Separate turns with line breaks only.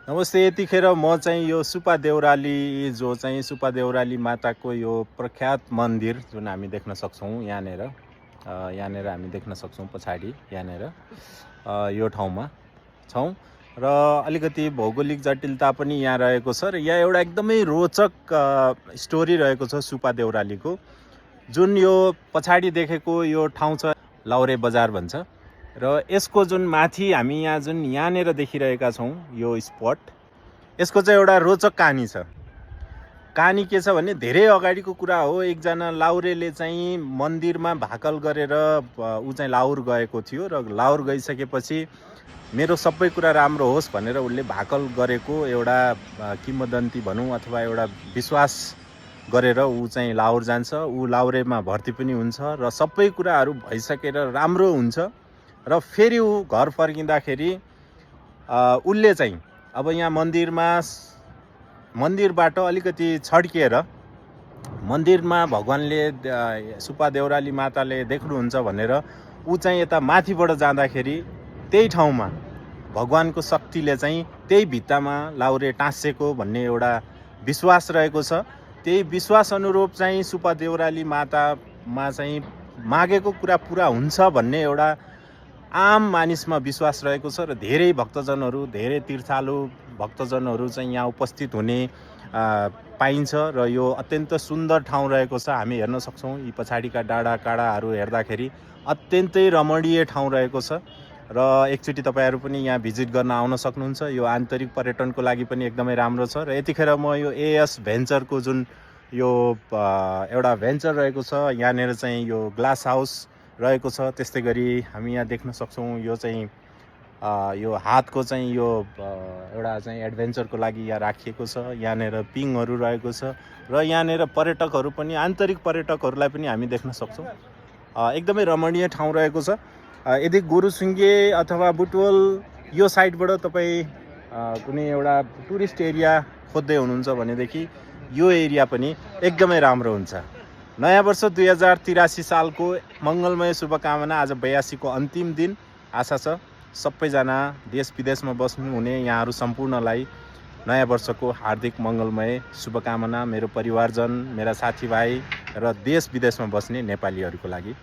नमस्ते। यतिखेर म चाहिँ यो सुपा देउराली जो चाहिँ सुपा देउराली माताको यो प्रख्यात मन्दिर जुन हामी देख्न सक्छौँ यहाँनिर हामी देख्न सक्छौँ पछाडि यहाँनिर यो ठाउँमा छौँ र अलिकति भौगोलिक जटिलता पनि यहाँ रहेको छ र यहाँ एउटा एकदमै रोचक स्टोरी रहेको छ सुपा देउरालीको। जुन यो पछाडि देखेको यो ठाउँ छ लाउरे बजार भन्छ र यसको जुन माथि हामी यहाँ जुन यहाँनिर देखिरहेका छौँ यो स्पट, यसको चाहिँ एउटा रोचक कहानी छ। कहानी के छ भने धेरै अगाडिको कुरा हो। एकजना लाउरेले चाहिँ मन्दिरमा भाकल गरेर ऊ चाहिँ लाउर गएको थियो र लाउर गइसकेपछि मेरो सबै कुरा राम्रो होस् भनेर उसले भाकल गरेको एउटा किंवदन्ती भनौँ अथवा एउटा विश्वास गरेर ऊ चाहिँ लाउर जान्छ। ऊ लाउरेमा भर्ती पनि हुन्छ र सबै कुराहरू भइसकेर राम्रो हुन्छ र फेरि ऊ घर फर्किँदाखेरि उसले चाहिँ अब यहाँ मन्दिरबाट अलिकति छड्किएर मन्दिरमा भगवानले सुपा देउराली माताले देख्नुहुन्छ भनेर ऊ चाहिँ यता माथिबाट जाँदाखेरि त्यही ठाउँमा भगवानको शक्तिले चाहिँ त्यही भित्तामा लाउरे टाँसेको भन्ने एउटा विश्वास रहेको छ। त्यही विश्वास अनुरूप चाहिँ सुपा देउराली मातामा चाहिँ मागेको कुरा पुरा हुन्छ भन्ने एउटा आम मानिसमा विश्वास रहेको छ र धेरै भक्तजनहरू, धेरै तीर्थालु भक्तजनहरू चाहिँ यहाँ उपस्थित हुने पाइन्छ र यो अत्यन्त सुन्दर ठाउँ रहेको छ। हामी हेर्न सक्छौँ यी पछाडिका डाँडा काँडाहरू हेर्दाखेरि अत्यन्तै रमणीय ठाउँ रहेको छ र एकचोटि तपाईँहरू पनि यहाँ भिजिट गर्न आउन सक्नुहुन्छ। यो आन्तरिक पर्यटनको लागि पनि एकदमै राम्रो छ र यतिखेर म यो एएस भेन्चरको जुन यो एउटा भेन्चर रहेको छ यहाँनिर चाहिँ यो ग्लास हाउस रहेको छ। त्यस्तै गरी हामी यहाँ देख्न सक्छौँ यो चाहिँ यो हातको चाहिँ यो एउटा चाहिँ एडभेन्चरको लागि यहाँ राखिएको छ। यहाँनिर पिङहरू रहेको छ र यहाँनिर पर्यटकहरू पनि, आन्तरिक पर्यटकहरूलाई पनि हामी देख्न सक्छौँ। एकदमै रमणीय ठाउँ रहेको छ। यदि गुरुसिङ्गे अथवा बुटवल यो साइडबाट तपाईँ कुनै एउटा टुरिस्ट एरिया खोज्दै हुनुहुन्छ भनेदेखि यो एरिया पनि एकदमै राम्रो हुन्छ। नयाँ वर्ष 2083 सालको मङ्गलमय शुभकामना। आज 82 को अन्तिम दिन। आशा छ सबैजना देश विदेशमा बस्नुहुने यहाँहरू सम्पूर्णलाई नयाँ वर्षको हार्दिक मङ्गलमय शुभकामना। मेरो परिवारजन, मेरा साथीभाइ र देश विदेशमा बस्ने नेपालीहरूको लागि।